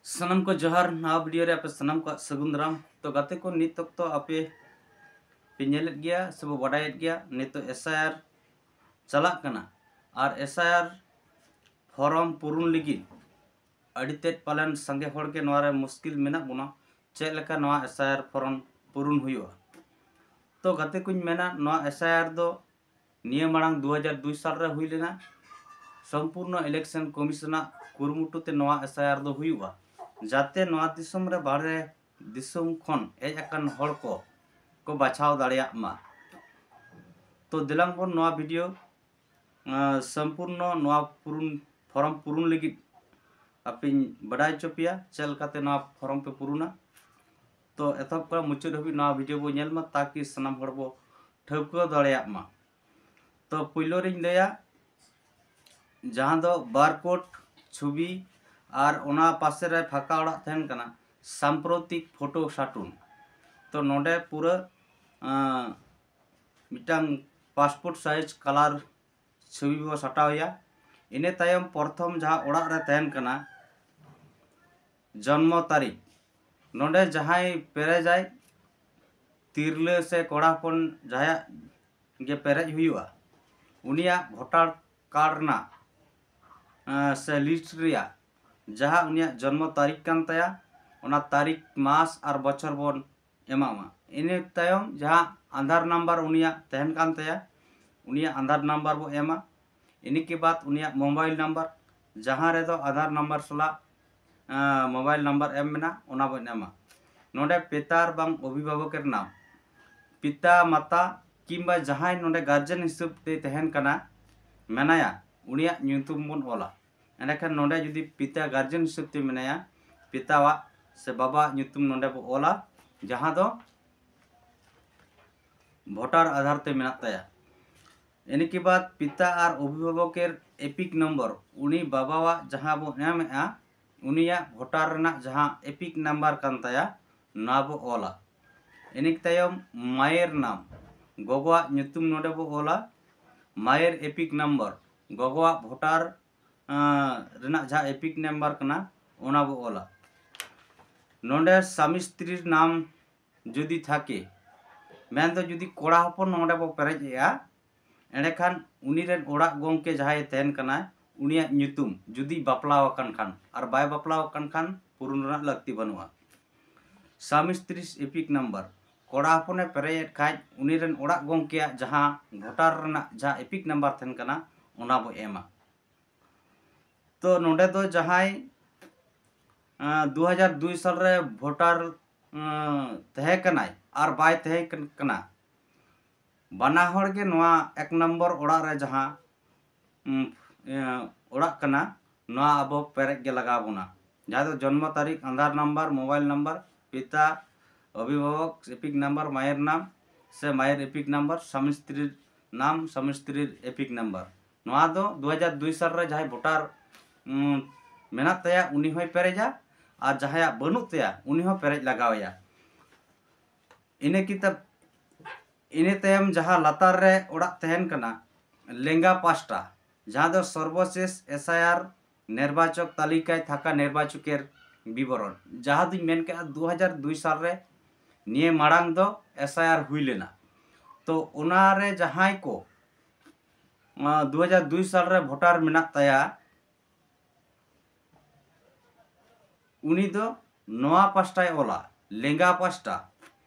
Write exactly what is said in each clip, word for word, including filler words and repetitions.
ᱥᱟᱱᱟᱢ ᱠᱚ ᱡᱚᱦᱟᱨ᱾ ᱱᱟᱣᱟ ᱵᱷᱤᱰᱤᱭᱳ ᱨᱮ ᱟᱯᱮ ᱥᱟᱱᱟᱢ ᱠᱚᱣᱟᱜ ᱥᱟᱹᱜᱩᱱ ᱫᱟᱨᱟᱢ᱾ ᱛᱚ ᱜᱟᱛᱮ ᱠᱚ, ᱱᱤᱛ ᱚᱠᱛᱚ ᱟᱯᱮ ᱯᱮ ᱧᱮᱞᱮᱫ ᱜᱮᱭᱟ ᱥᱮ ᱵᱚ ᱵᱟᱰᱟᱭᱮᱫ ᱜᱮᱭᱟ, ᱱᱤᱛᱚᱜ ᱮᱥ ᱟᱭ ᱟᱨ ᱪᱟᱞᱟᱜ ᱠᱟᱱᱟ᱾ ᱟᱨ ᱮᱥ ᱟᱭ ᱟᱨ ᱯᱷᱚᱨᱚᱢ ᱯᱩᱨᱩᱱ ᱞᱟᱹᱜᱤᱫ ᱟᱹᱰᱤ ᱛᱮᱫ ᱯᱟᱞᱮᱱ ᱥᱟᱸᱜᱮ ᱦᱚᱲ ᱜᱮ ᱱᱚᱣᱟ ᱨᱮ ᱢᱩᱥᱠᱤᱞ ᱢᱮᱱᱟᱜ ᱵᱚᱱᱟ, ᱪᱮᱫ ᱞᱮᱠᱟ ᱱᱚᱣᱟ ᱮᱥ ᱟᱭ ᱟᱨ ᱯᱷᱚᱨᱚᱢ ᱯᱩᱨᱩᱱ ᱦᱩᱭᱩᱜᱼᱟ᱾ ᱛᱚ ᱜᱟᱛᱮ ᱠᱚᱧ ᱢᱮᱱᱟ, ᱱᱚᱣᱟ ᱮᱥ ᱟᱭ ᱟᱨ ᱫᱚ ᱱᱤᱭᱟᱹ ᱢᱟᱲᱟᱝ ᱫᱩ ᱦᱟᱡᱟᱨ ᱫᱩᱭ ᱥᱟᱞ ᱨᱮ ᱦᱩᱭ ᱞᱮᱱᱟ᱾ ᱥᱚᱢᱯᱩᱨᱱᱚ ᱤᱞᱮᱠᱥᱚᱱ ᱠᱚᱢᱤᱥᱚᱱᱟᱜ ᱠᱩᱨᱩᱢᱩᱴᱩ ᱛᱮ ᱱᱚᱣᱟ ᱮᱥ ᱟᱭ ᱟᱨ ᱫᱚ ᱦᱩᱭᱩᱜᱼᱟ, ᱡᱟᱛᱮ ᱱᱚᱣᱟ ᱫᱤᱥᱚᱢ ᱨᱮ ᱵᱟᱦᱨᱮ ᱫᱤᱥᱚᱢ ᱠᱷᱚᱱ ᱦᱮᱡ ᱟᱠᱟᱱ ᱦᱚᱲ ᱠᱚ ᱠᱚ ᱵᱟᱪᱷᱟᱣ ᱫᱟᱲᱮᱭᱟᱜ ᱢᱟ᱾ ᱛᱚ ᱫᱮᱞᱟᱝ ᱵᱚᱱ ᱱᱚᱣᱟ ᱵᱷᱤᱰᱤᱭᱳ, ᱟᱸ, ᱥᱚᱢᱯᱩᱨᱱᱚ ᱱᱚᱣᱟ ᱯᱩᱨᱩᱱ, ᱯᱷᱚᱨᱚᱢ ᱯᱩᱨᱩᱱ ᱞᱟᱹᱜᱤᱫ ᱟᱯᱮᱧ ᱵᱟᱰᱟᱭ ᱦᱚᱪᱚ ᱯᱮᱭᱟ ᱪᱮᱫ ᱞᱮᱠᱟᱛᱮ ᱱᱚᱣᱟ ᱯᱷᱚᱨᱚᱢ ᱯᱮ ᱯᱩᱨᱩᱱᱟ᱾ ᱛᱚ ᱮᱛᱚᱦᱚᱵ ᱠᱷᱚᱱ ᱢᱩᱪᱟᱹᱫ ᱦᱟᱹᱵᱤᱡ ᱱᱚᱣᱟ ᱵᱷᱤᱰᱤᱭᱳ ᱵᱚᱱ ᱧᱮᱞ ᱢᱟ, ᱛᱟᱠᱤ ᱥᱟᱱᱟᱢ ᱦᱚᱲ ᱵᱚ ᱴᱷᱟᱹᱣᱠᱟᱹ ᱫᱟᱲᱮᱭᱟᱜ ᱢᱟ᱾ ᱛᱚ ᱯᱳᱭᱞᱳ ᱨᱤᱧ ᱞᱟᱹᱭᱟ, ᱡᱟᱦᱟᱸ ᱫᱚ ᱵᱟᱨᱠᱳᱰ ᱪᱷᱚᱵᱤ ᱟᱨ ᱚᱱᱟ ᱯᱟᱥᱮ ᱨᱮ ᱯᱷᱟᱸᱠᱟ ᱚᱲᱟᱜ ᱛᱟᱦᱮᱱ ᱠᱟᱱᱟ ᱥᱟᱢᱯᱨᱚᱛᱤᱠ ᱯᱷᱳᱴᱳ ᱥᱟᱴᱩᱱ᱾ ᱛᱚ ᱱᱚᱰᱮ ᱯᱩᱨᱟᱹ, ᱟᱸ, ᱢᱤᱫᱴᱟᱝ ᱯᱟᱥᱯᱳᱨᱴ ᱥᱟᱭᱤᱡᱽ ᱠᱟᱞᱟᱨ ᱪᱷᱚᱵᱤ ᱵᱚ ᱥᱟᱴᱟᱣ ᱮᱭᱟ᱾ ᱤᱱᱟᱹ ᱛᱟᱭᱚᱢ ᱯᱨᱚᱛᱷᱚᱢ ᱡᱟᱦᱟᱸ ᱚᱲᱟᱜ ᱨᱮ ᱛᱟᱦᱮᱱ ᱠᱟᱱᱟ ᱡᱚᱱᱢᱚ ᱛᱟᱹᱨᱤᱠᱷ, ᱱᱚᱰᱮ ᱡᱟᱦᱟᱸᱭ ᱯᱮᱨᱮᱡᱟᱭ, ᱛᱤᱨᱞᱟᱹ ᱥᱮ ᱠᱚᱲᱟ ᱦᱚᱯᱚᱱ ᱡᱟᱦᱟᱸᱭᱟᱜ ᱜᱮ ᱯᱮᱨᱮᱡ ᱦᱩᱭᱩᱜᱼᱟ, ᱩᱱᱤᱭᱟᱜ ᱵᱷᱳᱴᱟᱨ ᱠᱟᱨᱰ ᱨᱮᱱᱟᱜ, ᱮᱸ, ᱥᱮ ᱞᱤᱥᱴ ᱨᱮᱭᱟᱜ ᱡᱟᱦᱟᱸ ᱩᱱᱤᱭᱟᱜ ᱡᱚᱱᱢᱚ ᱛᱟᱹᱨᱤᱠᱷ ᱠᱟᱱ ᱛᱟᱭᱟ, ᱚᱱᱟ ᱛᱟᱹᱨᱤᱠᱷ, ᱢᱟᱥ ᱟᱨ ᱵᱚᱪᱷᱚᱨ ᱵᱚᱱ ᱮᱢᱟᱢᱟ᱾ ᱤᱱᱟᱹ ᱛᱟᱭᱚᱢ ᱡᱟᱦᱟᱸ ᱟᱫᱷᱟᱨ ᱱᱟᱢᱵᱟᱨ ᱩᱱᱤᱭᱟᱜ ᱛᱟᱦᱮᱱ ᱠᱟᱱ ᱛᱟᱭᱟ, ᱩᱱᱤᱭᱟᱜ ᱟᱫᱷᱟᱨ ᱱᱟᱢᱵᱟᱨ ᱵᱚ ᱮᱢᱟ᱾ ᱤᱱᱟᱹ ᱠᱮ ᱵᱟᱫ ᱩᱱᱤᱭᱟᱜ ᱢᱳᱵᱟᱭᱤᱞ ᱱᱟᱢᱵᱟᱨ, ᱡᱟᱦᱟᱸ ᱨᱮᱫᱚ ᱟᱫᱷᱟᱨ ᱱᱟᱢᱵᱟᱨ ᱥᱟᱞᱟᱜ, ᱟᱸ, ᱢᱳᱵᱟᱭᱤᱞ ᱱᱟᱢᱵᱟᱨ ᱮᱢ ᱢᱮᱱᱟᱜ, ᱚᱱᱟ ᱵᱚᱱ ᱮᱢᱟ᱾ ᱱᱚᱰᱮ ᱯᱤᱛᱟ ᱟᱨ ᱵᱟᱝ ᱚᱵᱷᱤᱵᱷᱟᱵᱚᱠᱮᱨ ᱱᱟᱢ, ᱯᱤᱛᱟ, ᱢᱟᱛᱟ ᱠᱤᱝᱵᱟ ᱡᱟᱦᱟᱸᱭ ᱱᱚᱰᱮ ᱜᱟᱨᱡᱮᱱ ᱦᱤᱥᱟᱹᱵ ᱛᱮ ᱛᱟᱦᱮᱱ ᱠᱟᱱᱟ, ᱢᱮᱱᱟᱭᱟ, ᱩᱱᱤᱭᱟᱜ ᱧᱩᱛᱩᱢ ᱵᱚᱱ ᱚᱞᱟ᱾ ᱮᱸᱰᱮᱠᱷᱟᱱ ᱱᱚᱰᱮ ᱡᱩᱫᱤ ᱯᱤᱛᱟ ᱜᱟᱨᱡᱮᱱ ᱦᱤᱥᱟᱹᱵ ᱛᱮ ᱢᱮᱱᱟᱭᱟ, ᱯᱤᱛᱟᱣᱟᱜ ᱥᱮ ᱵᱟᱵᱟᱣᱟᱜ ᱧᱩᱛᱩᱢ ᱱᱚᱰᱮ ᱵᱚ ᱚᱞᱟ, ᱡᱟᱦᱟᱸ ᱫᱚ ᱵᱷᱳᱴᱟᱨ ᱟᱫᱷᱟᱨ ᱛᱮ ᱢᱮᱱᱟᱜ ᱛᱟᱭᱟ᱾ ᱤᱱᱟᱹ ᱠᱮ ᱵᱟᱫ ᱯᱤᱛᱟ ᱟᱨ ᱚᱵᱷᱤᱵᱷᱟᱵᱚᱠᱮᱨ ᱮᱯᱤᱠ ᱱᱚᱢᱵᱚᱨ, ᱩᱱᱤ ᱵᱟᱵᱟᱣᱟᱜ ᱡᱟᱦᱟᱸ ᱵᱚ ᱮᱢᱮᱜᱼᱟ, ᱩᱱᱤᱭᱟᱜ ᱵᱷᱳᱴᱟᱨ ᱨᱮᱱᱟᱜ ᱡᱟᱦᱟᱸ ᱮᱯᱤᱠ ᱱᱟᱢᱵᱟᱨ ᱠᱟᱱ ᱛᱟᱭᱟ, ᱱᱚᱣᱟ ᱵᱚ ᱚᱞᱟ᱾ ᱤᱱᱟᱹ ᱛᱟᱭᱚᱢ ᱢᱟᱭᱮᱨ ᱱᱟᱢ, ᱜᱚᱜᱚᱣᱟᱜ ᱧᱩᱛᱩᱢ ᱱᱚᱰᱮ ᱵᱚ ᱚᱞᱟ᱾ ᱢᱟᱭᱮᱨ ᱮᱯᱤᱠ ᱱᱟᱢᱵᱟᱨ, ᱜᱚᱜᱚᱣᱟᱜ ᱵᱷᱳᱴᱟᱨ, ᱟᱸ, ᱨᱮᱱᱟᱜ ᱡᱟᱦᱟᱸ ᱮᱯᱤᱠ ᱱᱟᱢᱵᱟᱨ ᱠᱟᱱᱟ, ᱚᱱᱟ ᱵᱚ ᱚᱞᱟ᱾ ᱱᱚᱰᱮ ᱥᱟᱢᱤ ᱥᱛᱨᱤᱨ ᱱᱟᱢ ᱡᱩᱫᱤ ᱛᱷᱟᱠᱮ, ᱢᱮᱱᱫᱚ ᱡᱩᱫᱤ ᱠᱚᱲᱟ ᱦᱚᱯᱚᱱ ᱱᱚᱰᱮ ᱵᱚ ᱯᱮᱨᱮᱡ ᱮᱜᱼᱟ, ᱮᱸᱰᱮᱠᱷᱟᱱ ᱩᱱᱤ ᱨᱮᱱ ᱚᱲᱟᱜ ᱜᱚᱢᱠᱮ ᱡᱟᱦᱟᱸᱭ ᱛᱟᱦᱮᱱ ᱠᱟᱱᱟᱭ, ᱩᱱᱤᱭᱟᱜ ᱧᱩᱛᱩᱢ, ᱡᱩᱫᱤ ᱵᱟᱯᱞᱟ ᱟᱠᱟᱱ ᱠᱷᱟᱱ, ᱟᱨ ᱵᱟᱭ ᱵᱟᱯᱞᱟ ᱟᱠᱟᱱ ᱠᱷᱟᱱ ᱯᱩᱨᱩᱱ ᱨᱮᱱᱟᱜ ᱞᱟᱹᱠᱛᱤ ᱵᱟᱹᱱᱩᱜᱼᱟ᱾ ᱥᱟᱢᱤ ᱥᱛᱨᱤ ᱮᱯᱤᱠ ᱱᱟᱢᱵᱟᱨ, ᱠᱚᱲᱟ ᱦᱚᱯᱚᱱᱮ ᱯᱮᱨᱮᱡ ᱮᱫ ᱠᱷᱟᱡ, ᱩᱱᱤ ᱨᱮᱱ ᱚᱲᱟᱜ ᱜᱚᱢᱠᱮᱭᱟᱜ ᱡᱟᱦᱟᱸ ᱵᱷᱳᱴᱟᱨ ᱨᱮᱱᱟᱜ ᱡᱟᱦᱟᱸ ᱮᱯᱤᱠ ᱱᱟᱢᱵᱟᱨ ᱛᱟᱦᱮᱱ ᱠᱟᱱᱟ, ᱚᱱᱟ ᱵᱚ ᱮᱢᱟ᱾ ᱛᱚ ᱱᱚᱰᱮ ᱫᱚ ᱡᱟᱦᱟᱸᱭ, ᱟᱸ, ᱫᱩ ᱦᱟᱡᱟᱨ ᱫᱩᱭ ᱥᱟᱞ ᱨᱮ ᱵᱷᱳᱴᱟᱨ, ᱟᱸ, ᱛᱟᱦᱮᱸ ᱠᱟᱱᱟᱭ ᱟᱨ ᱵᱟᱭ ᱛᱟᱦᱮᱸ ᱠᱟᱱ-, ᱠᱟᱱᱟ, ᱵᱟᱱᱟ ᱦᱚᱲ ᱜᱮ ᱱᱚᱣᱟ ᱮᱠ ᱱᱚᱢᱵᱚᱨ ᱚᱲᱟᱜ ᱨᱮ ᱡᱟᱦᱟᱸ, ᱩᱸ, ᱤᱭᱟᱹ, ᱚᱲᱟᱜ ᱠᱟᱱᱟ, ᱱᱚᱣᱟ ᱟᱵᱚ ᱯᱮᱨᱮᱡ ᱜᱮ ᱞᱟᱜᱟᱣ ᱵᱚᱱᱟ, ᱡᱟᱦᱟᱸ ᱫᱚ ᱡᱚᱱᱢᱚ ᱛᱟᱹᱨᱤᱠᱷ, ᱟᱫᱷᱟᱨ ᱱᱟᱢᱵᱟᱨ, ᱢᱳᱵᱟᱭᱤᱞ ᱱᱟᱢᱵᱟᱨ, ᱯᱤᱛᱟ, ᱚᱵᱷᱤᱵᱷᱟᱵᱚᱠ, ᱮᱯᱤᱠ ᱱᱟᱢᱵᱟᱨ, ᱢᱟᱭᱮᱨ ᱱᱟᱢ ᱥᱮ ᱢᱟᱭᱮᱨ ᱮᱯᱤᱠ ᱱᱟᱢᱵᱟᱨ, ᱥᱟᱢᱤ ᱥᱛᱨᱤᱨ ᱱᱟᱢ, ᱥᱟᱢᱤ ᱥᱛᱨᱤᱨ ᱮᱯᱤᱠ ᱱᱟᱢᱵᱟᱨ᱾ ᱱᱚᱣᱟ ᱫᱚ ᱫᱩ ᱦᱟᱡᱟᱨ ᱫᱩᱭ ᱥᱟᱞ ᱨᱮ ᱡᱟᱦᱟᱸᱭ ᱵᱷᱳᱴᱟᱨ, ᱩᱸ, ᱢᱮᱱᱟᱜ ᱛᱟᱭᱟ, ᱩᱱᱤ ᱦᱚᱸᱭ ᱯᱮᱨᱮᱡᱟ, ᱟᱨ ᱡᱟᱦᱟᱸᱭᱟᱜ ᱵᱟᱹᱱᱩᱜ ᱛᱟᱭᱟ, ᱩᱱᱤ ᱦᱚᱸ ᱯᱮᱨᱮᱡ ᱞᱟᱜᱟᱣ ᱟᱭᱟ᱾ ᱤᱱᱟᱹ ᱠᱤᱛᱟᱹ-, ᱤᱱᱟᱹ ᱛᱟᱭᱚᱢ ᱡᱟᱦᱟᱸ ᱞᱟᱛᱟᱨ ᱨᱮ ᱚᱲᱟᱜ ᱛᱟᱦᱮᱱ ᱠᱟᱱᱟ, ᱞᱮᱸᱜᱟ ᱯᱟᱥᱴᱟ, ᱡᱟᱦᱟᱸ ᱫᱚ ᱥᱚᱨᱵᱚᱥᱮᱥ ᱮᱥ ᱟᱭ ᱟᱨ ᱱᱤᱨᱵᱟᱪᱚᱠ ᱛᱟᱹᱞᱤᱠᱟᱭ ᱛᱷᱟᱠᱟ ᱱᱤᱨᱵᱟᱪᱚᱠᱮᱨ ᱵᱤᱵᱚᱨᱚᱱ, ᱡᱟᱦᱟᱸ ᱫᱚᱧ ᱢᱮᱱ ᱠᱮᱜᱼᱟ, ᱫᱩ ᱦᱟᱡᱟᱨ ᱫᱩᱭ ᱥᱟᱞ ᱨᱮ, ᱱᱤᱭᱟᱹ ᱢᱟᱲᱟᱝ ᱫᱚ ᱮᱥ ᱟᱭ ᱟᱨ ᱦᱩᱭ ᱞᱮᱱᱟ᱾ ᱛᱚ ᱚᱱᱟᱨᱮ ᱡᱟᱦᱟᱸᱭ ᱠᱚ, ᱟᱸ, ᱫᱩ ᱦᱟᱡᱟᱨ ᱫᱩᱭ ᱥᱟᱞ ᱨᱮ ᱵᱷᱳᱴᱟᱨ ᱢᱮᱱᱟᱜ ᱛᱟᱭᱟ, ᱩᱱᱤ ᱫᱚ ᱱᱚᱣᱟ ᱯᱟᱥᱴᱟᱭ ᱚᱞᱟ, ᱞᱮᱸᱜᱟ ᱯᱟᱥᱴᱟ᱾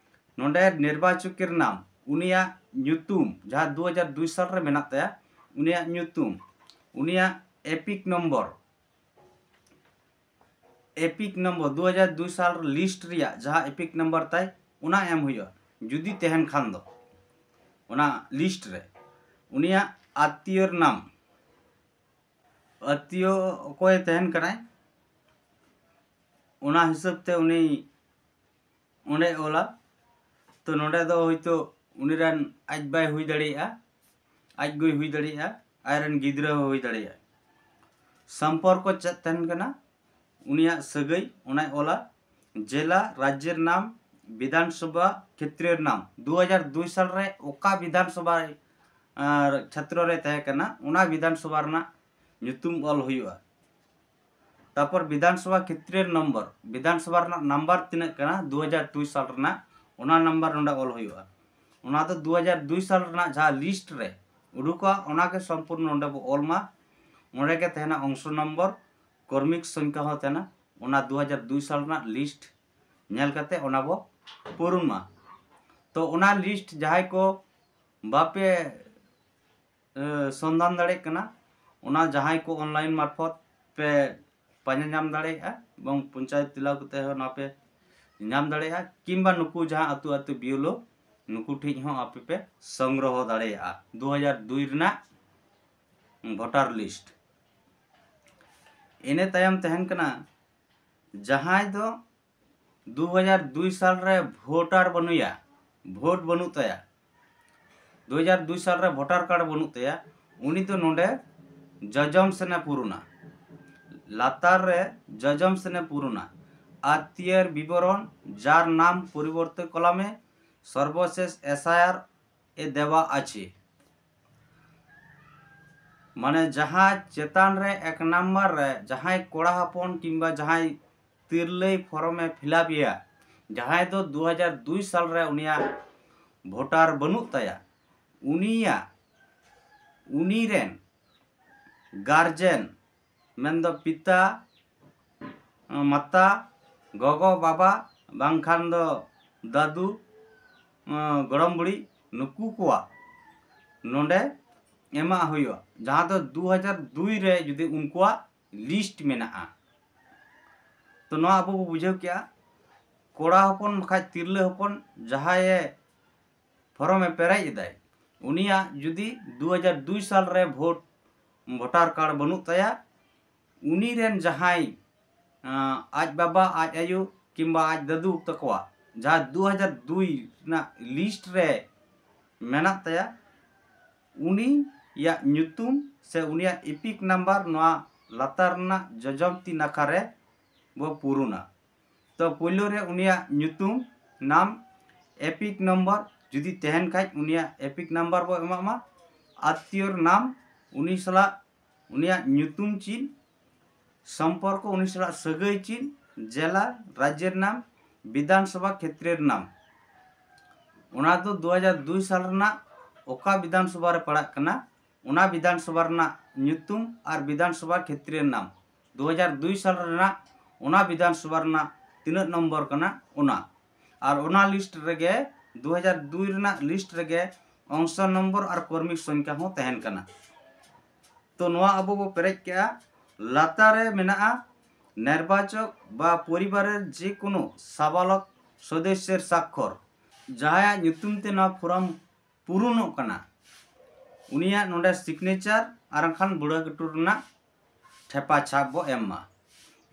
ᱱᱚᱰᱮ ᱱᱤᱨᱵᱟᱪᱚᱠᱮᱨ ᱱᱟᱢ, ᱩᱱᱤᱭᱟᱜ ᱧᱩᱛᱩᱢ, ᱡᱟᱦᱟᱸ ᱫᱩ ᱦᱟᱡᱟᱨ ᱫᱩᱭ ᱥᱟᱞ ᱨᱮ ᱢᱮᱱᱟᱜ ᱛᱟᱭᱟ, ᱩᱱᱤᱭᱟᱜ ᱧᱩᱛᱩᱢ, ᱩᱱᱤᱭᱟᱜ ᱮᱯᱤᱠ ᱱᱚᱢᱵᱚᱨ, ᱮᱯᱤᱠ ᱱᱚᱢᱵᱚᱨ, ᱫᱩ ᱦᱟᱡᱟᱨ ᱫᱩᱭ ᱥᱟᱞ ᱞᱤᱥᱴ ᱨᱮᱭᱟᱜ ᱡᱟᱦᱟᱸ ᱮᱯᱤᱠ ᱱᱚᱢᱵᱚᱨ ᱛᱟᱭ, ᱚᱱᱟ ᱮᱢ ᱦᱩᱭᱩᱜᱼᱟ, ᱡᱩᱫᱤ ᱛᱟᱦᱮᱱ ᱠᱷᱟᱱ ᱫᱚ ᱚᱱᱟ ᱞᱤᱥᱴ ᱨᱮ᱾ ᱩᱱᱤᱭᱟᱜ ᱟᱛᱛᱤᱭᱚᱨ ᱱᱟᱢ, ᱟᱛᱛᱤᱭᱚ ᱚᱠᱚᱭ ᱛᱟᱦᱮᱱ ᱠᱟᱱᱟᱭ, ᱚᱱᱟ ᱦᱤᱥᱟᱹᱵ ᱛᱮ ᱩᱱᱤ ᱚᱸᱰᱮ ᱚᱞᱟ᱾ ᱛᱚ ᱱᱚᱰᱮ ᱫᱚ ᱦᱚᱭᱛᱳ ᱩᱱᱤ ᱨᱮᱱ ᱟᱡ ᱵᱟᱭ ᱦᱩᱭ ᱫᱟᱲᱮᱭᱟᱜᱼᱟ, ᱟᱡ ᱜᱚᱭ ᱦᱩᱭ ᱫᱟᱲᱮᱭᱟᱜᱼᱟ, ᱟᱡ ᱨᱮᱱ ᱜᱤᱫᱽᱨᱟᱹ ᱦᱚᱸ ᱦᱩᱭ ᱫᱟᱲᱮᱭᱟᱜᱼᱟ᱾ ᱥᱚᱢᱯᱚᱨᱠᱚ ᱪᱮᱫ ᱛᱟᱦᱮᱱ ᱠᱟᱱᱟ, ᱩᱱᱤᱭᱟᱜ ᱥᱟᱹᱜᱟᱹᱭ, ᱚᱱᱟᱭ ᱚᱞᱟ᱾ ᱡᱮᱞᱟ, ᱨᱟᱡᱽᱡᱮᱨ ᱱᱟᱢ, ᱵᱤᱫᱷᱟᱱ ᱥᱚᱵᱷᱟ ᱠᱷᱮᱛᱨᱮᱨ ᱱᱟᱢ, ᱫᱩ ᱦᱟᱡᱟᱨ ᱫᱩᱭ ᱥᱟᱞ ᱨᱮ ᱚᱠᱟ ᱵᱤᱫᱷᱟᱱ ᱥᱚᱵᱷᱟ, ᱟᱨ, ᱪᱷᱮᱛᱨᱚ ᱨᱮ ᱛᱟᱦᱮᱸ ᱠᱟᱱᱟ, ᱚᱱᱟ ᱵᱤᱫᱷᱟᱱ ᱥᱚᱵᱷᱟ ᱨᱮᱱᱟᱜ ᱧᱩᱛᱩᱢ ᱚᱞ ᱦᱩᱭᱩᱜᱼᱟ᱾ ᱛᱟᱨᱯᱚᱨ ᱵᱤᱫᱷᱟᱱ ᱥᱚᱵᱷᱟ ᱠᱷᱮᱛᱨᱮᱨ ᱱᱚᱢᱵᱚᱨ, ᱵᱤᱫᱷᱟᱱ ᱥᱚᱵᱷᱟ ᱨᱮᱱᱟᱜ ᱱᱟᱢᱵᱟᱨ ᱛᱤᱱᱟᱹᱜ ᱠᱟᱱᱟ ᱫᱩ ᱦᱟᱡᱟᱨ ᱫᱩᱭ ᱥᱟᱞ ᱨᱮᱱᱟᱜ, ᱚᱱᱟ ᱱᱟᱢᱵᱟᱨ ᱱᱚᱰᱮ ᱚᱞ ᱦᱩᱭᱩᱜᱼᱟ᱾ ᱚᱱᱟ ᱫᱚ ᱫᱩ ᱦᱟᱡᱟᱨ ᱫᱩᱭ ᱥᱟᱞ ᱨᱮᱱᱟᱜ ᱡᱟᱦᱟᱸ ᱞᱤᱥᱴ ᱨᱮ ᱩᱰᱩᱠᱚᱜᱼᱟ, ᱚᱱᱟᱜᱮ ᱥᱚᱢᱯᱩᱨᱱᱚ ᱱᱚᱰᱮ ᱵᱚ ᱚᱞ ᱢᱟ᱾ ᱚᱸᱰᱮ ᱜᱮ ᱛᱟᱦᱮᱱᱟ ᱚᱝᱥᱚ ᱱᱚᱢᱵᱚᱨ, ᱠᱨᱚᱢᱤᱠ ᱥᱚᱝᱠᱷᱟ ᱦᱚᱸ ᱛᱟᱦᱮᱱᱟ᱾ ᱚᱱᱟ ᱫᱩ ᱦᱟᱡᱟᱨ ᱫᱩᱭ ᱥᱟᱞ ᱨᱮᱱᱟᱜ ᱞᱤᱥᱴ ᱧᱮᱞ ᱠᱟᱛᱮ ᱚᱱᱟ ᱵᱚ ᱯᱩᱨᱩᱱ ᱢᱟ᱾ ᱛᱚ ᱚᱱᱟ ᱞᱤᱥᱴ ᱡᱟᱦᱟᱸᱭ ᱠᱚ ᱵᱟᱯᱮ ᱮ, ᱥᱚᱱᱫᱷᱟᱱ ᱫᱟᱲᱮᱭᱟᱜ ᱠᱟᱱᱟ, ᱚᱱᱟ ᱡᱟᱦᱟᱸᱭ ᱠᱚ ᱚᱱᱞᱟᱭᱤᱱ ᱢᱟᱨᱯᱷᱚᱛ ᱯᱮ ᱯᱟᱸᱡᱟ ᱧᱟᱢ ᱫᱟᱲᱮᱭᱟᱜᱼᱟ, ᱮᱵᱚᱝ ᱯᱚᱧᱪᱟᱭᱮᱛ ᱛᱮᱞᱟᱣ ᱠᱟᱛᱮ ᱦᱚᱸ ᱱᱚᱣᱟ ᱯᱮ ᱧᱟᱢ ᱫᱟᱲᱮᱭᱟᱜᱼᱟ, ᱠᱤᱝᱵᱟ ᱱᱩᱠᱩ ᱡᱟᱦᱟᱸ ᱟᱹᱛᱩ ᱟᱹᱛᱩ ᱵᱤᱭᱮᱞᱳ, ᱱᱩᱠᱩ ᱴᱷᱮᱱ ᱦᱚᱸ ᱟᱯᱮ ᱯᱮ ᱥᱚᱝᱜᱨᱚᱦᱚ ᱫᱟᱲᱮᱭᱟᱜᱼᱟ ᱫᱩ ᱦᱟᱡᱟᱨ ᱫᱩᱭ ᱨᱮᱱᱟᱜ ᱵᱷᱳᱴᱟᱨ ᱞᱤᱥᱴ᱾ ᱤᱱᱟᱹ ᱛᱟᱭᱚᱢ ᱛᱟᱦᱮᱱ ᱠᱟᱱᱟ ᱡᱟᱦᱟᱸᱭ ᱫᱚ ᱫᱩ ᱦᱟᱡᱟᱨ ᱫᱩᱭ ᱥᱟᱞ ᱨᱮ ᱵᱷᱳᱴᱟᱨ ᱵᱟᱹᱱᱩᱭᱟ, ᱵᱷᱳᱴ ᱵᱟᱹᱱᱩᱜ ᱛᱟᱭᱟ, ᱫᱩ ᱦᱟᱡᱟᱨ ᱫᱩᱭ ᱥᱟᱞ ᱨᱮ ᱵᱷᱳᱴᱟᱨ ᱠᱟᱨᱰ ᱵᱟᱹᱱᱩᱜ ᱛᱟᱭᱟ, ᱩᱱᱤ ᱫᱚ ᱱᱚᱰᱮ ᱡᱚᱡᱚᱢ ᱥᱮᱱᱮ ᱯᱩᱨᱩᱱᱟ᱾ ᱞᱟᱛᱟᱨ ᱨᱮ ᱡᱚᱡᱚᱢ ᱥᱮᱱᱮ ᱯᱩᱨᱩᱱᱟ, ᱟᱛᱤᱭᱮᱨ ᱵᱤᱵᱚᱨᱚᱱ ᱡᱟᱨ ᱱᱟᱢ ᱯᱚᱨᱤᱵᱚᱨᱛᱮ ᱠᱚᱞᱟᱢᱮ ᱥᱚᱨᱵᱚᱥᱮᱥ ᱮᱥ ᱟᱭ ᱟᱨ ᱮ ᱫᱮᱣᱟ ᱟᱪᱷᱮ᱾ ᱢᱟᱱᱮ ᱡᱟᱦᱟᱸ ᱪᱮᱛᱟᱱ ᱨᱮ ᱮᱠ ᱱᱟᱢᱵᱟᱨ ᱨᱮ ᱡᱟᱦᱟᱸᱭ ᱠᱚᱲᱟ ᱦᱚᱯᱚᱱ ᱠᱤᱝᱵᱟ ᱡᱟᱦᱟᱸᱭ ᱛᱤᱨᱞᱟᱹᱭ ᱯᱷᱚᱨᱚᱢᱮ ᱯᱷᱤᱞᱟᱯ ᱮᱭᱟ, ᱡᱟᱦᱟᱸᱭ ᱫᱚ ᱫᱩ ᱦᱟᱡᱟᱨ ᱫᱩᱭ ᱥᱟᱞ ᱨᱮ ᱩᱱᱤᱭᱟᱜ ᱵᱷᱳᱴᱟᱨ ᱵᱟᱹᱱᱩᱜ ᱛᱟᱭᱟ, ᱩᱱᱤᱭᱟᱜ, ᱩᱱᱤ ᱨᱮᱱ ᱜᱟᱨᱡᱮᱱ, ᱢᱮᱱᱫᱚ ᱯᱤᱛᱟ, ᱢᱟᱛᱟ, ᱜᱚᱜᱚ ᱵᱟᱵᱟ, ᱵᱟᱝᱠᱷᱟᱱ ᱫᱚ ᱫᱟᱫᱩ, ᱜᱚᱲᱚᱢ ᱵᱩᱲᱦᱤ, ᱱᱩᱠᱩ ᱠᱚᱣᱟᱜ ᱱᱚᱰᱮ ᱮᱢᱟᱜ ᱦᱩᱭᱩᱜᱼᱟ, ᱡᱟᱦᱟᱸ ᱫᱚ ᱫᱩ ᱦᱟᱡᱟᱨ ᱫᱩᱭ ᱨᱮ ᱡᱩᱫᱤ ᱩᱱᱠᱩᱣᱟᱜ ᱞᱤᱥᱴ ᱢᱮᱱᱟᱜᱼᱟ᱾ ᱛᱚ ᱱᱚᱣᱟ ᱟᱵᱚ ᱵᱚ ᱵᱩᱡᱷᱟᱹᱣ ᱠᱮᱜᱼᱟ, ᱠᱚᱲᱟ ᱦᱚᱯᱚᱱ ᱵᱟᱠᱷᱟᱡ ᱛᱤᱨᱞᱟᱹ ᱦᱚᱯᱚᱱ ᱡᱟᱦᱟᱸᱭᱮ ᱯᱷᱚᱨᱚᱢᱮ ᱯᱮᱨᱮᱡ ᱮᱫᱟᱭ, ᱩᱱᱤᱭᱟᱜ ᱡᱩᱫᱤ ᱫᱩ ᱦᱟᱡᱟᱨ ᱫᱩᱭ ᱥᱟᱞ ᱨᱮ ᱵᱷᱳᱴ, ᱵᱷᱳᱴᱟᱨ ᱠᱟᱨᱰ ᱵᱟᱹᱱᱩᱜ ᱛᱟᱭᱟ, ᱩᱱᱤ ᱨᱮᱱ ᱡᱟᱦᱟᱸᱭ, ᱟᱸ, ᱟᱡ ᱵᱟᱵᱟ, ᱟᱡ ᱟᱭᱳ ᱠᱤᱝᱵᱟ ᱟᱡ ᱫᱟᱫᱩ ᱛᱟᱠᱚᱣᱟᱜ ᱡᱟᱦᱟᱸ ᱫᱩ ᱦᱟᱡᱟᱨ ᱫᱩᱭ ᱨᱮᱱᱟᱜ ᱞᱤᱥᱴ ᱨᱮ ᱢᱮᱱᱟᱜ ᱛᱟᱭᱟ, ᱩᱱᱤᱭᱟᱜ ᱧᱩᱛᱩᱢ ᱥᱮ ᱩᱱᱤᱭᱟᱜ ᱤᱯᱤᱠ ᱱᱟᱢᱵᱟᱨ ᱱᱚᱣᱟ ᱞᱟᱛᱟᱨ ᱨᱮᱱᱟᱜ ᱡᱚᱡᱚᱢ ᱛᱤ ᱱᱟᱠᱷᱟ ᱨᱮ ᱵᱚ ᱯᱩᱨᱩᱱᱟ᱾ ᱛᱚ ᱯᱳᱭᱞᱳ ᱨᱮ ᱩᱱᱤᱭᱟᱜ ᱧᱩᱛᱩᱢ, ᱱᱟᱢ, ᱮᱯᱤᱠ ᱱᱚᱢᱵᱚᱨ ᱡᱩᱫᱤ ᱛᱟᱦᱮᱱ ᱠᱷᱟᱡ ᱩᱱᱤᱭᱟᱜ ᱮᱯᱤᱠ ᱱᱟᱢᱵᱟᱨ ᱵᱚ ᱮᱢᱟᱜ ᱢᱟ, ᱟᱛᱛᱤᱭᱚᱨ ᱱᱟᱢ, ᱩᱱᱤ ᱥᱟᱞᱟᱜ ᱩᱱᱤᱭᱟᱜ ᱧᱩᱛᱩᱢ ᱪᱤᱱ, ᱥᱚᱢᱯᱚᱨᱠᱚ ᱩᱱᱤ ᱥᱟᱞᱟᱜ ᱥᱟᱹᱜᱟᱹᱭ ᱪᱮᱫ? ᱡᱮᱞᱟ, ᱨᱟᱡᱽᱡᱚ ᱨᱮᱱᱟᱜ, ᱵᱤᱫᱷᱟᱱ ᱥᱚᱵᱷᱟ ᱠᱷᱮᱛᱨᱮ ᱨᱮᱱᱟᱜ᱾ ᱚᱱᱟ ᱫᱚ ᱫᱩ ᱦᱟᱡᱟᱨ ᱫᱩᱭ ᱥᱟᱞ ᱨᱮᱱᱟᱜ ᱚᱠᱟ ᱵᱤᱫᱷᱟᱱ ᱥᱚᱵᱷᱟ ᱨᱮ ᱯᱟᱲᱟᱜ ᱠᱟᱱᱟ, ᱚᱱᱟ ᱵᱤᱫᱷᱟᱱ ᱥᱚᱵᱷᱟ ᱨᱮᱱᱟᱜ ᱧᱩᱛᱩᱢ ᱟᱨ ᱵᱤᱫᱷᱟᱱ ᱥᱚᱵᱷᱟ ᱠᱷᱮᱛᱨᱮ ᱨᱮᱱᱟᱜ ᱫᱩ ᱦᱟᱡᱟᱨ ᱫᱩᱭ ᱥᱟᱞ ᱨᱮᱱᱟᱜ ᱚᱱᱟ ᱵᱤᱫᱷᱟᱱ ᱥᱚᱵᱷᱟ ᱨᱮᱱᱟᱜ ᱛᱤᱱᱟᱹᱜ ᱱᱚᱢᱵᱚᱨ ᱠᱟᱱᱟ ᱚᱱᱟ᱾ ᱟᱨ ᱚᱱᱟ ᱞᱤᱥᱴ ᱨᱮᱜᱮ, ᱫᱩ ᱦᱟᱡᱟᱨ ᱫᱩᱭ ᱨᱮᱱᱟᱜ ᱞᱤᱥᱴ ᱨᱮᱜᱮ ᱚᱝᱥᱚ ᱱᱚᱢᱵᱚᱨ ᱟᱨ ᱠᱚᱨᱢᱤᱠ ᱥᱚᱝᱠᱷᱟ ᱦᱚᱸ ᱛᱟᱦᱮᱱ ᱠᱟᱱᱟ᱾ ᱛᱚ ᱱᱚᱣᱟ ᱟᱵᱚ ᱵᱚ ᱯᱮᱨᱮᱡ ᱠᱮᱜᱼᱟ᱾ ᱞᱟᱛᱟᱨ ᱨᱮ ᱢᱮᱱᱟᱜᱼᱟ ᱱᱤᱨᱵᱟᱪᱚᱠ ᱵᱟ ᱯᱚᱨᱤᱵᱟᱨᱮᱨ ᱡᱮ ᱠᱳᱱᱳ ᱥᱟᱵᱟᱞᱚᱠ ᱥᱚᱫᱚᱥᱥᱚᱨ ᱥᱟᱠᱠᱷᱚᱨ, ᱡᱟᱦᱟᱸᱭᱟᱜ ᱧᱩᱛᱩᱢ ᱛᱮ ᱱᱚᱣᱟ ᱯᱷᱚᱨᱚᱢ ᱯᱩᱨᱩᱱᱚᱜ ᱠᱟᱱᱟ, ᱩᱱᱤᱭᱟᱜ ᱱᱚᱰᱮ ᱥᱤᱜᱽᱱᱮᱪᱟᱨ ᱟᱨ ᱵᱟᱝᱠᱷᱟᱱ ᱵᱩᱲᱟᱹ ᱠᱟᱹᱴᱩᱵ ᱨᱮᱱᱟᱜ ᱴᱷᱮᱯᱟ ᱪᱷᱟᱯ ᱵᱚ ᱮᱢ ᱢᱟ᱾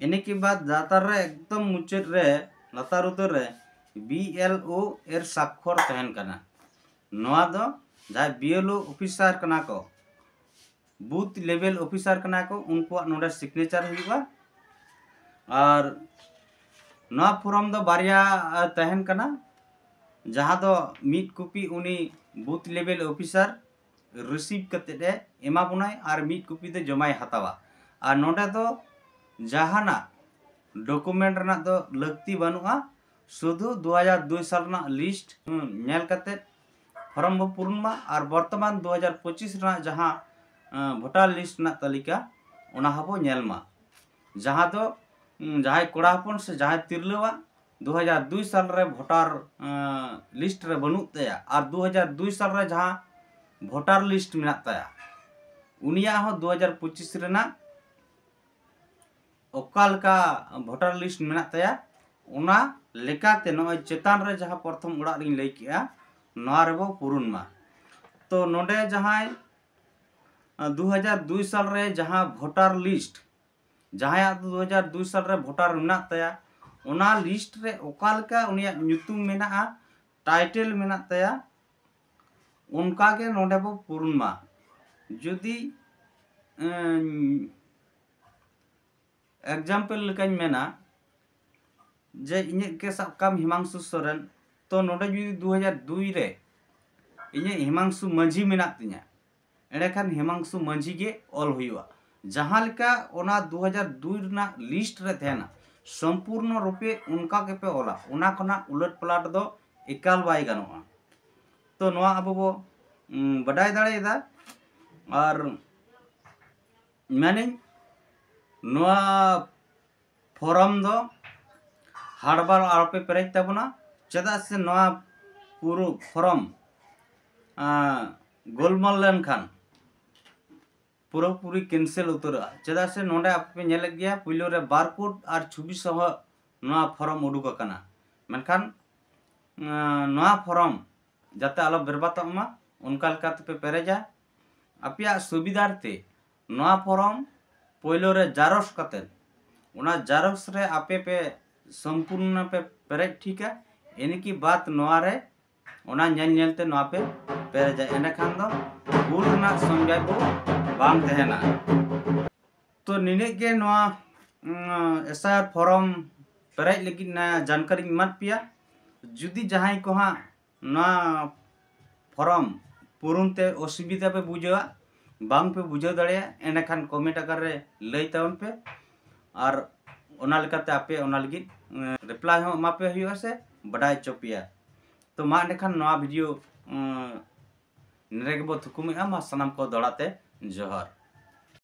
ᱤᱱᱟᱹ ᱠᱮ ᱵᱟᱫ ᱞᱟᱛᱟᱨ ᱨᱮ ᱮᱠᱫᱚᱢ ᱢᱩᱪᱟᱹᱫ ᱨᱮ, ᱞᱟᱛᱟᱨ ᱩᱛᱟᱹᱨ ᱨᱮ ᱵᱤ ᱮᱞ ᱳ ᱮᱨ ᱥᱟᱠᱠᱷᱚᱨ ᱛᱟᱦᱮᱱ ᱠᱟᱱᱟ᱾ ᱱᱚᱣᱟ ᱫᱚ ᱡᱟᱦᱟᱸᱭ ᱵᱤ ᱮᱞ ᱳ ᱚᱯᱷᱤᱥᱟᱨ ᱠᱟᱱᱟ ᱠᱚ, ᱵᱩᱛᱷ ᱞᱮᱵᱮᱞ ᱚᱯᱷᱤᱥᱟᱨ ᱠᱟᱱᱟ ᱠᱚ, ᱩᱱᱠᱩᱣᱟᱜ ᱱᱚᱰᱮ ᱥᱤᱜᱽᱱᱮᱪᱟᱨ ᱦᱩᱭᱩᱜᱼᱟ᱾ ᱟᱨ ᱱᱚᱣᱟ ᱯᱷᱚᱨᱚᱢ ᱫᱚ ᱵᱟᱨᱭᱟ ᱛᱟᱦᱮᱱ ᱠᱟᱱᱟ, ᱡᱟᱦᱟᱸ ᱫᱚ ᱢᱤᱫ ᱠᱚᱯᱤ ᱩᱱᱤ ᱵᱩᱛᱷ ᱞᱮᱵᱮᱞ ᱚᱯᱷᱤᱥᱟᱨ ᱨᱤᱥᱤᱵᱷ ᱠᱟᱛᱮᱫ ᱮ ᱮᱢᱟ ᱵᱚᱱᱟᱭ ᱟᱨ ᱢᱤᱫ ᱠᱚᱯᱤ ᱫᱚ ᱡᱚᱢᱟᱭ ᱦᱟᱛᱟᱣᱟ᱾ ᱟᱨ ᱱᱚᱰᱮ ᱫᱚ ᱡᱟᱦᱟᱱᱟᱜ ᱰᱚᱠᱩᱢᱮᱱᱴ ᱨᱮᱱᱟᱜ ᱫᱚ ᱞᱟᱹᱠᱛᱤ ᱵᱟᱹᱱᱩᱜᱼᱟ, ᱥᱩᱫᱷᱩ ᱫᱩ ᱦᱟᱡᱟᱨ ᱫᱩᱭ ᱥᱟᱞ ᱨᱮᱱᱟᱜ ᱞᱤᱥᱴ ᱧᱮᱞ ᱠᱟᱛᱮᱫ ᱯᱷᱚᱨᱚᱢ ᱵᱚ ᱯᱩᱨᱩᱱ ᱢᱟ ᱟᱨ ᱵᱚᱨᱛᱚᱢᱟᱱ ᱫᱩ ᱦᱟᱡᱟᱨ ᱯᱚᱸᱪᱤᱥ ᱨᱮᱱᱟᱜ ᱡᱟᱦᱟᱸ ᱵᱷᱳᱴᱟᱨ ᱞᱤᱥᱴ ᱨᱮᱱᱟᱜ ᱛᱟᱹᱞᱤᱠᱟ, ᱚᱱᱟ ᱦᱚᱸᱵᱚ ᱧᱮᱞ ᱢᱟ, ᱡᱟᱦᱟᱸ ᱫᱚ ᱡᱟᱦᱟᱸᱭ ᱠᱚᱲᱟ ᱦᱚᱯᱚᱱ ᱥᱮ ᱡᱟᱦᱟᱸᱭ ᱛᱤᱨᱞᱟᱹᱣᱟᱜ ᱫᱩ ᱦᱟᱡᱟᱨ ᱫᱩᱭ ᱥᱟᱞ ᱨᱮ ᱵᱷᱳᱴᱟᱨ ᱞᱤᱥᱴ ᱨᱮ ᱵᱟᱹᱱᱩᱜ ᱛᱟᱭᱟ ᱟᱨ ᱫᱩ ᱦᱟᱡᱟᱨ ᱫᱩᱭ ᱥᱟᱞ ᱨᱮ ᱡᱟᱦᱟᱸ ᱵᱷᱳᱴᱟᱨ ᱞᱤᱥᱴ ᱢᱮᱱᱟᱜ ᱛᱟᱭᱟ, ᱩᱱᱤᱭᱟᱜ ᱦᱚᱸ ᱫᱩ ᱦᱟᱡᱟᱨ ᱯᱚᱸᱪᱤᱥ ᱨᱮᱱᱟᱜ ᱚᱠᱟ ᱞᱮᱠᱟ ᱵᱷᱳᱴᱟᱨ ᱞᱤᱥᱴ ᱢᱮᱱᱟᱜ ᱛᱟᱭᱟ, ᱚᱱᱟ ᱞᱮᱠᱟᱛᱮ ᱱᱚᱜᱼᱚᱭ ᱪᱮᱛᱟᱱ ᱨᱮ ᱡᱟᱦᱟᱸ ᱯᱨᱚᱛᱷᱚᱢ ᱚᱲᱟᱜ ᱨᱤᱧ ᱞᱟᱹᱭ ᱠᱮᱜᱼᱟ, ᱱᱚᱣᱟ ᱨᱮᱵᱚ ᱯᱩᱨᱩᱱ ᱢᱟ᱾ ᱛᱚ ᱱᱚᱰᱮ ᱡᱟᱦᱟᱸᱭ ᱫᱩ ᱦᱟᱡᱟᱨ ᱫᱩᱭ ᱥᱟᱞ ᱨᱮ ᱡᱟᱦᱟᱸ ᱵᱷᱳᱴᱟᱨ ᱞᱤᱥᱴ, ᱡᱟᱦᱟᱸᱭᱟᱜ ᱫᱩ ᱦᱟᱡᱟᱨ ᱫᱩᱭ ᱥᱟᱞ ᱨᱮ ᱵᱷᱳᱴᱟᱨ ᱢᱮᱱᱟᱜ ᱛᱟᱭᱟ, ᱚᱱᱟ ᱞᱤᱥᱴ ᱨᱮ ᱚᱠᱟ ᱞᱮᱠᱟ ᱩᱱᱤᱭᱟᱜ ᱧᱩᱛᱩᱢ ᱢᱮᱱᱟᱜᱼᱟ, ᱴᱟᱭᱴᱮᱞ ᱢᱮᱱᱟᱜ ᱛᱟᱭᱟ, ᱚᱱᱠᱟ ᱜᱮ ᱱᱚᱰᱮ ᱵᱚ ᱯᱩᱨᱩᱱ ᱢᱟ᱾ ᱡᱩᱫᱤ ᱮᱠᱡᱟᱢᱯᱮᱞ ᱞᱮᱠᱟᱧ ᱢᱮᱱᱟ, ᱡᱮ ᱤᱧᱟᱹᱜ ᱜᱮ ᱥᱟᱵ ᱠᱟᱢ ᱦᱤᱢᱟᱝᱥᱩ ᱥᱚᱨᱮᱱ, ᱛᱚ ᱱᱚᱰᱮ ᱡᱩᱫᱤ ᱫᱩ ᱦᱟᱡᱟᱨ ᱫᱩᱭ ᱨᱮ ᱤᱧᱟᱹᱜ ᱦᱤᱢᱟᱝᱥᱩ ᱢᱟᱹᱡᱷᱤ ᱢᱮᱱᱟᱜ ᱛᱤᱧᱟ, ᱮᱸᱰᱮᱠᱷᱟᱱ ᱦᱤᱢᱟᱝᱥᱩ ᱢᱟᱹᱡᱷᱤ ᱜᱮ ᱚᱞ ᱦᱩᱭᱩᱜᱼᱟ᱾ ᱡᱟᱦᱟᱸ ᱞᱮᱠᱟ ᱚᱱᱟ ᱫᱩ ᱦᱟᱡᱟᱨ ᱫᱩᱭ ᱨᱮᱱᱟᱜ ᱞᱤᱥᱴ ᱨᱮ ᱛᱟᱦᱮᱱᱟ, ᱥᱚᱢᱯᱩᱨᱱᱚ ᱨᱩᱯᱮ ᱚᱱᱠᱟ ᱜᱮᱯᱮ ᱚᱞᱟ, ᱚᱱᱟ ᱠᱷᱚᱱᱟᱜ ᱩᱞᱟᱹᱴ ᱯᱟᱞᱟᱴ ᱫᱚ ᱮᱠᱟᱞ ᱵᱟᱭ ᱜᱟᱱᱚᱜᱼᱟ᱾ ᱛᱚ ᱱᱚᱣᱟ ᱟᱵᱚ ᱵᱚ ᱩᱸ, ᱵᱟᱰᱟᱭ ᱫᱟᱲᱮᱭᱟᱫᱟ᱾ ᱟᱨ ᱢᱮᱱᱟᱹᱧ, ᱱᱚᱣᱟ ᱯᱷᱚᱨᱚᱢ ᱫᱚ ᱦᱟᱲᱵᱟᱞ ᱟᱞᱚᱯᱮ ᱯᱮᱨᱮᱡ ᱛᱟᱵᱚᱱᱟ, ᱪᱮᱫᱟᱜ ᱥᱮ ᱱᱚᱣᱟ ᱯᱩᱨᱟᱹ ᱯᱷᱚᱨᱚᱢ ᱟᱸ, ᱜᱳᱞᱢᱟᱞ ᱞᱮᱱᱠᱷᱟᱱ ᱯᱩᱨᱟᱹᱯᱩᱨᱤ ᱠᱮᱱᱥᱮᱞ ᱩᱛᱟᱹᱨᱚᱜᱼᱟ᱾ ᱪᱮᱫᱟᱜ ᱥᱮ ᱱᱚᱰᱮ ᱟᱯᱮ ᱯᱮ ᱧᱮᱞᱮᱫ ᱜᱮᱭᱟ, ᱯᱩᱭᱞᱩ ᱨᱮ ᱵᱟᱨᱠᱳᱰ ᱟᱨ ᱪᱷᱚᱵᱤ ᱥᱚᱦᱚ ᱱᱚᱣᱟ ᱯᱷᱚᱨᱚᱢ ᱩᱰᱩᱠ ᱟᱠᱟᱱᱟ᱾ ᱢᱮᱱᱠᱷᱟᱱ ᱟᱸ, ᱱᱚᱣᱟ ᱯᱷᱚᱨᱚᱢ ᱡᱟᱛᱮ ᱟᱞᱚ ᱵᱮᱨᱵᱟᱫᱚᱜ ᱢᱟ, ᱚᱱᱠᱟ ᱞᱮᱠᱟ ᱛᱮᱯᱮ ᱯᱮᱨᱮᱡᱟ᱾ ᱟᱯᱮᱭᱟᱜ ᱥᱩᱵᱤᱫᱷᱟᱨᱛᱮ ᱱᱚᱣᱟ ᱯᱷᱚᱨᱚᱢ ᱯᱳᱭᱞᱳ ᱨᱮ ᱡᱟᱨᱚᱥ ᱠᱟᱛᱮᱫ, ᱚᱱᱟ ᱡᱟᱨᱚᱥ ᱨᱮ ᱟᱯᱮ ᱯᱮ ᱥᱚᱢᱯᱩᱨᱱᱚ ᱯᱮ ᱯᱮᱨᱮᱡ ᱴᱷᱤᱠᱟ᱾ ᱤᱱᱟᱹᱠᱤ ᱵᱟᱫ ᱱᱚᱣᱟ ᱨᱮ ᱚᱱᱟ ᱧᱮᱞ ᱧᱮᱞ ᱛᱮ ᱱᱚᱣᱟ ᱯᱮ ᱯᱮᱨᱮᱡᱟ, ᱮᱸᱰᱮᱠᱷᱟᱱ ᱫᱚ ᱵᱷᱩᱞ ᱨᱮᱱᱟᱜ ᱥᱚᱝᱡᱟᱭ ᱠᱚ ᱵᱟᱝ ᱛᱟᱦᱮᱱᱟ᱾ ᱛᱚ ᱱᱤᱱᱟᱹᱜ ᱜᱮ ᱱᱚᱣᱟ ᱮᱥ ᱟᱭ ᱟᱨ ᱯᱷᱚᱨᱚᱢ ᱯᱮᱨᱮᱡ ᱞᱟᱹᱜᱤᱫ ᱱᱟ ᱡᱟᱱᱠᱟᱨᱤᱧ ᱮᱢᱟᱫ ᱯᱮᱭᱟ᱾ ᱡᱩᱫᱤ ᱡᱟᱦᱟᱸᱭ ᱠᱚ ᱦᱟᱸᱜ ᱱᱚᱣᱟ ᱯᱷᱚᱨᱚᱢ ᱯᱩᱨᱩᱱ ᱛᱮ ᱚᱥᱩᱵᱤᱫᱷᱟ ᱯᱮ ᱵᱩᱡᱷᱟᱹᱣᱟ, ᱵᱟᱝ ᱯᱮ ᱵᱩᱡᱷᱟᱹᱣ ᱫᱟᱲᱮᱭᱟᱜᱼᱟ, ᱮᱸᱰᱮᱠᱷᱟᱱ ᱠᱚᱢᱮᱱᱴ ᱟᱠᱟᱨ ᱨᱮ ᱞᱟᱹᱭ ᱛᱟᱵᱚᱱ ᱯᱮ, ᱟᱨ ᱚᱱᱟ ᱞᱮᱠᱟᱛᱮ ᱟᱯᱮ ᱚᱱᱟ ᱞᱟᱹᱜᱤᱫ ᱨᱤᱯᱞᱟᱭ ᱦᱚᱸ ᱮᱢᱟ ᱯᱮ ᱦᱩᱭᱩᱜᱼᱟ ᱥᱮ ᱵᱟᱰᱟᱭ ᱦᱚᱪᱚ ᱯᱮᱭᱟ᱾ ᱛᱚ ᱢᱟ ᱮᱸᱰᱮᱠᱷᱟᱱ ᱱᱚᱣᱟ ᱵᱷᱤᱰᱤᱭᱳ ᱱᱚᱰᱮ ᱜᱮᱵᱚ ᱛᱷᱩᱠᱩᱢᱮᱜᱼᱟ᱾ ᱢᱟ ᱥᱟᱱᱟᱢ ᱠᱚ ᱫᱚᱦᱲᱟ ᱛᱮ ᱡᱚᱦᱟᱨ᱾